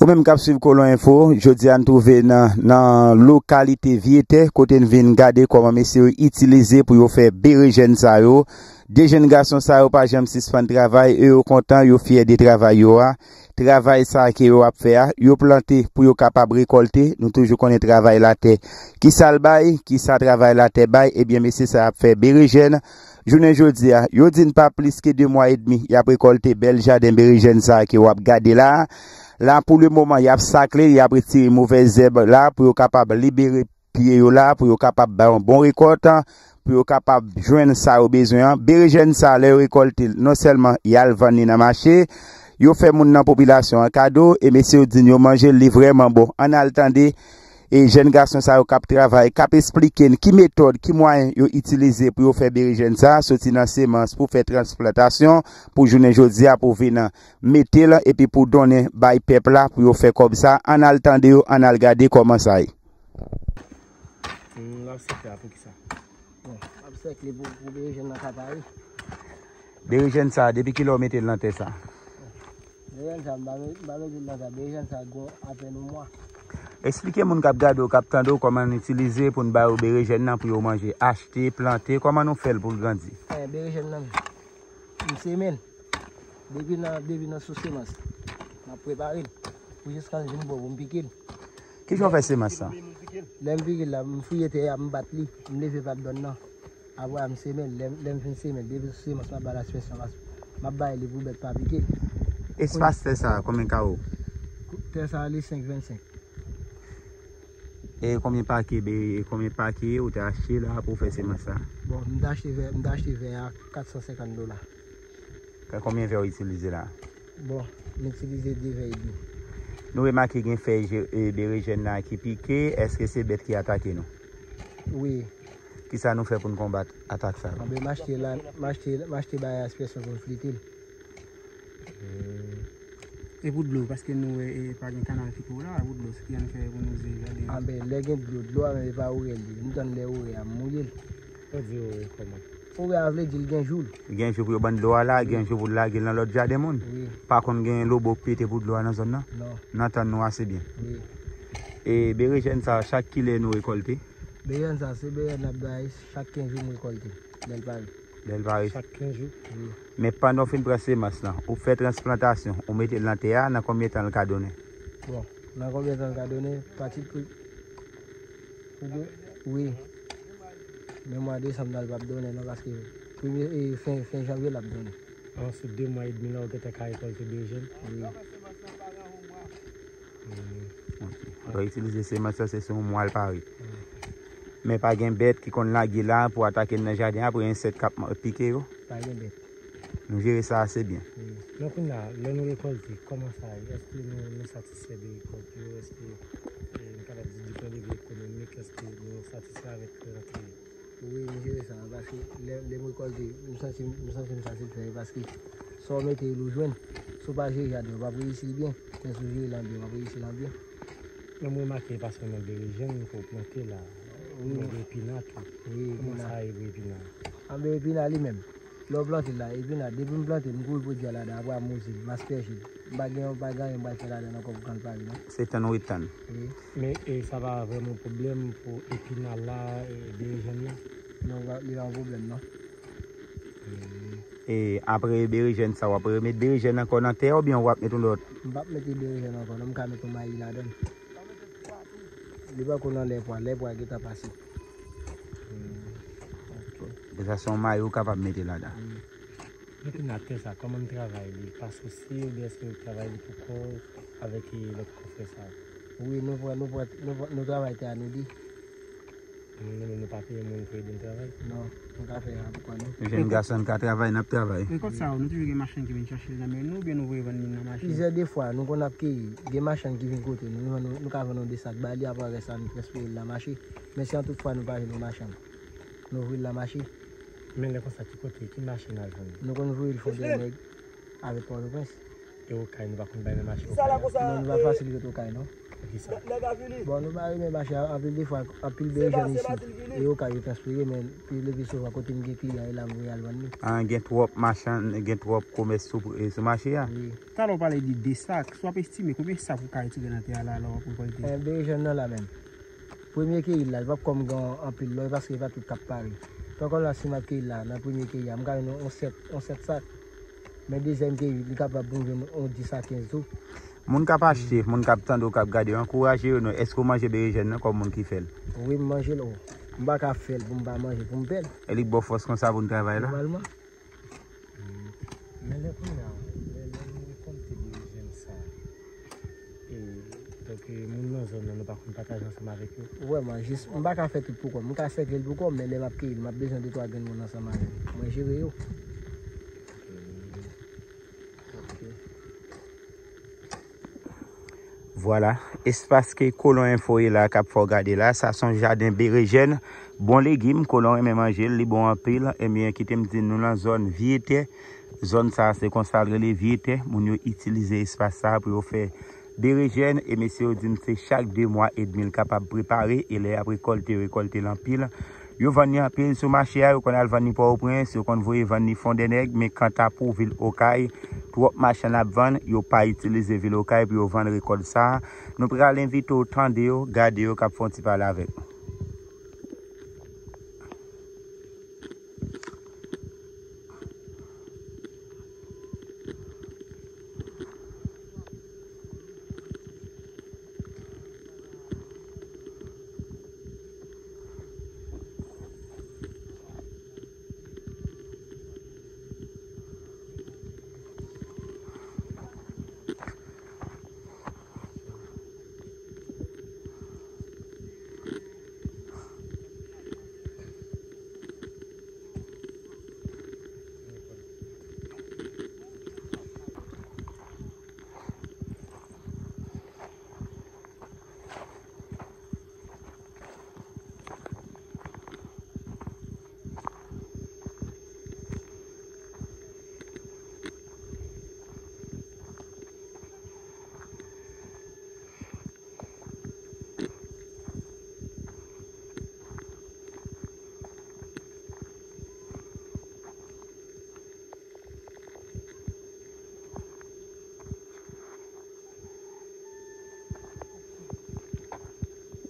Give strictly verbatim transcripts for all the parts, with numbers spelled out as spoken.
Ou menm k ap swiv Kolon Enfo, jodi a n twouve nan, nan lokalite Vye Tè, kote n vin gade kòman mesye yo itilize pou yo fè berejèn sa yo. De jèn gason sa yo pa janm sispann travay, e yo kontan, yo fyè de travay yo a. Travay sa ke yo ap fè a, yo plante pou yo kapab rekòlte. Nou toujou konnen travay latè. Kisa l bay? Kisa travay latè bay? Ebyen, mesye sa ap fè berejèn. Jounen jodi a, yo di n pa plis ke de mwa edmi, y ap rekòlte bèl jaden berejèn sa a ke w ap gade la a. La, pou le moman, y ap sakle, y ap retire movèz zèb la pou yo kapab libere pye yo la, pou yo kapab bay yon bon rekòt, pou yo kapab jwenn sa yo bezwen an. Berejèn sa, lè yo rekòlte l, non sèlman y al vann li nan mache, yo fè moun nan popilasyon an kado, e mesye yo di n yo manje l, li vrèman bon. Ann al tande e jèn gason sa yo k ap travay, k ap esplike n ki metòd, ki mwayen yo itilize pou yo fè berejèn sa, soti nan semans pou fè transplantasyon, pou jounen jodi a, pou vin mete l, epi pou donnen bay pèp la, pou yo fè kòb sa. Ann al tande yo, ann al gade kòman sa ye. Hmm, l ap sèkle a pou kisa? Bon, l ap sèkle pou, pou berejèn nan ka pare. Berejèn sa, depi kilè w mete l nan tè sa? Berejèn sa, m pa met-, m pa mete l nan tè, berejèn sa gen apèn yon mwa. Eksplike moun k ap gade w, k ap tande w, kòman n itilize pou n ba yo berejèn nan pou yo manje. Achte, plante, kòman nou fè l pou l grandi? Eh, berejèn nan, m semen l. Depi nan, depi nan sou semans, m ap prepare l pou jiska l vin bon pou m pike l. Kijan w fè semans lan? Lè m pike l la, m fouye tè a, m bat li, m leve plat bòn nan. Apre a, m semen l. Lè, lè m fin semen l, depi sou semans, m ap ba l aspersyon, paske m ap bay li pou bèt pa pike. Espas tè sa a, konbyen kawo? Tè sa a, li senk vennsenk. E konbyen pake, be, konbyen pake ou te achte la pou w fè semans sa? Bon, m te achte vè, m te achte vè a kat san senkant dola. Ka konbyen vè w itilize la? Bon, m itilize de vè edmi. Nou remake gen fèy je-, e, berejèn nan ki pike, èske se bèt ki atake nou? Wi. Kisa nou fè pou n konbat atak sa yo? Anben, m achte la, m achte, m achte bagay aspersyon pou m flite l. E pou dlo, paske nou wè, e, pa gen kanal ki pou la, pou dlo, se ki jan n fè pou nou ze jaden an? Anben, lè gen dlo, dlo a menm e pa ourè l ye. M tann lè ourè a, m mouye l. Ou di ourè kòman? Ourè a vle di l gen jou l. Gen jou pou yo ban dlo a la, gen jou pou l lage l nan lòt jaden moun. Wi. Pa konn gen lobo k pete pou dlo a nan zòn nan? Non. N antann nou ase byen. Wi. E berejèn sa, chak kilè nou rekòlte? Berejèn sa, se berejèn n ap bay, chak kenz jou m rekòlte, lè l pare. Lè l pare. Chak kenz jou? Wi. Men pandan w fin pran semans lan, ou fè transplantasyon, ou mete l nan tè a, nan konbyen tan l ka donnen? Bon, nan konbyen tan l ka donnen? Pati pou, pou de, wi. Men mwa desanm nan, l p ap donnen non, paske premye, e, fen, fen janvye, l ap donnen. An, sou de mwa edmi la, ou gentan ka rekòlte berejèn? Wi. Ok. Lè w itilize semans lan, se sou yon mwa l pare. Men pa gen bèt ki konn lage la pou atake l nan jaden apre ensèk k ap pike yo? Pa gen bèt. Nou jere sa ase byen. Wi. Donk, kounye a, lè nou rekòlte, kòman sa ye? Èske nou, nou satisfè de rekòt yo? Èske, e, nou kapab di, di pwen de vi ekonomik, èske nou satisfè avèk rante yo? Wi, m jere sa, paske lè, lè m rekòlte, m santi, m santi m satisfè, paske sa w mete l ou jwenn. Si w pa jere jaden, w p ap reyisi l byen. Men si w jere l an byen, w ap reyisi l an byen. Men m remake, paske nan berejèn ke w plante la, wi, ou gen epina tou. Wi, epina. Kòman sa ye pou epina? Anben, epina li menm, lè w plante l la, epina, depi m plante l, m kouri pwodui a ladan, apre a m woze l, m aspèje l. M pa gen, m pa gen anyen m pral fè ladan l ankò pou kan l pare non. Se tann ou ret tann. Wi. Men, e, sa pa vrèman yon pwoblèm pou epina la, e, berejèn nan? Non, li pa yon pwoblèm non. Hmm. E apre berejèn sa, w ap remet berejèn ankò nan tè a oubyen w ap met yon lòt? M p ap mete berejèn ankò non, m ka met yon mayi ladan l. Li poko nan lè pwa, lè pwa gentan pase. Hmm. Ok. Apre sa, se yon mayi ou kapab mete ladan. Hmm. Donk, kounye a tè sa, kòman n travay li? Pa sou si oubyen èske nou travay li pou kò w avèk, e, lòt kò frè sa yo? Wi, nou pran, nou pran, nou pran, nou travay tè a nou de. Nou menm nou pa peye moun pou ede n travay? Non, nou ka fè sa pou kò nou. Nou jèn gason, n ka travay, n ap travay. Rekòt sa yo, nou toujou gen machann ki vin chache l nan men nou oubyen nou voye vann li nan mache? Plizyè de fwa, nou konn ap keyi, gen machann ki vin kote nou, nou, nou, nou ka vann yon de sak ba li, apre rès la, nou transfere l nan mache. Men si an tout fwa nou pa jwenn yon machann, nou voye l nan mache. Men lè konsa, ki kote, ki mache n al jwenn li? Nou konn voye l Fondènèg avèk Pòtoprens. E Okay, nou pa konn bay nan mache Okay? Non, nou pa fasil ret Okay, non. Bon, nou pa renmen mache a, anpil de fwa, anpil berejèn isi. E yo ka yo transpire, men pi le pi souvan kote m gen kliyan, e la m voye al vann li. Ah, gen twòp machann, gen twòp komès sou, e, sou mache a. Wi. Talè w pale de de sak, si w ap estime konbyen sak ou ka retire nan tè a la, lè w ap rekòlte? Eh, berejèn nan la menm. Premye keyi la, li p ap kòm gen anpil lòy paske e pa tout k ap pare. Tankò la, si m ap keyi la, nan premye keyi a, m ka jwenn yon sèt, yon sèt sak. Men dezyèm keyi, li kapab pou m jwenn yon dis a kenz tou. Moun k ap achte, moun k ap tande w, k ap gade w, ankouraje yo non. Èske w manje berejèn nan kòm moun ki fè l? Wi, m manje l. Oh. M pa ka fè l pou m pa manje, pou m pè l. E li k ba w fòs konsa pou n travay la? Nòmalman. Men lè kounye a, lè, lè nou rekòlte berejèn sa, e, donk, e, moun nan zòn nan, nou pa konn pataje ansanm avèk yo? Vrèman, jis, m pa ka fè tout pou kò m. M ka sèke l pou kò m, men lè m ap keyi l, m ap bezwen de twa grenn moun ansanm avè m. Mwen jere yo. Ok. Vwala, espas ke Kolon Enfo ye la, k ap fè w gade la, sa se yon jaden berejèn, bon legim, Kolon renmen manje l, li bon anpil. Ebyen, kite m di nou nan zòn Vye Tè, zòn sa se konsa l rele Vye Tè, moun yo itilize espas sa pou yo fè berejèn, e mesye yo di m se chak de mwa edmi l kapab prepare, e lè y ap rekòlte, yo rekòlte l anpil. Yo vann li anpil sou mache a, yo konn al vann li Pòtoprens, yo konn voye vann li Fondènèg, men kanta pou vil Okay, twòp machann ap vann, yo pa itilize vil Okay pou yo vann rekòt sa a. Nou pral envite w tande yo, gade yo k ap fè yon ti pale avèk nou.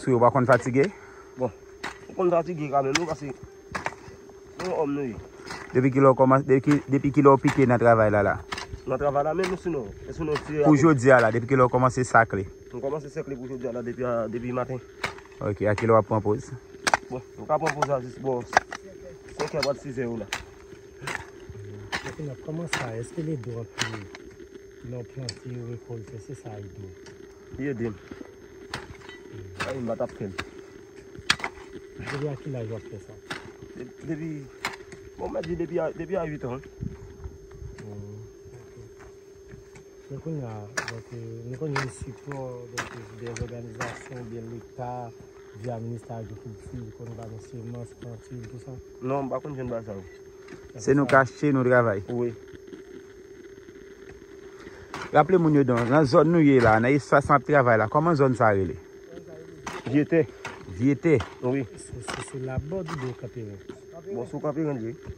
Sou yo pa konn fatige? Bon, ou konn fatige kanmenm, wi, paske nou yon òm nou ye. Depi kilè w kòmanse, depi ki, depi kilè w pike nan travay la la? Nan travay la menm, sinon, e sinon, si pou jodi a la, depi kilè w kòmanse sakle? M kòmanse sakle pou jodi a la depi, depi maten. Ok, a kilè w ap pran poz? Bon, m ka pran poz la jis bò senkè, bò sizè yo la. Kounye a, kòman sa, èske l ede w anpil lè w plante, w rekòlte, se sa ede w? Li ede m. Ay, m pa t ap fè l. Depi a ki laj w ap fè sa? De-, depi, bon, m di depi a, depi a uit an. Hmm, ok. Men kounye a, donk, eh, nou konn jwenn sipò, donk, de zòganizasyon oubyen Leta, via ministè agrikilti, konn ba nou semans, plantil, tout sa? Non, m pa konn jwenn bagay sa yo. Se nou k achte, nou travay. Wi. Raple moun yo don, nan zòn nou ye la, nan espas n ap travay la, kòman zòn sa rele? Vye Tè. Vye Tè. Wi. Se, se, se Labòd oubyen Kanperen? Bon, sou Kanperen li ye.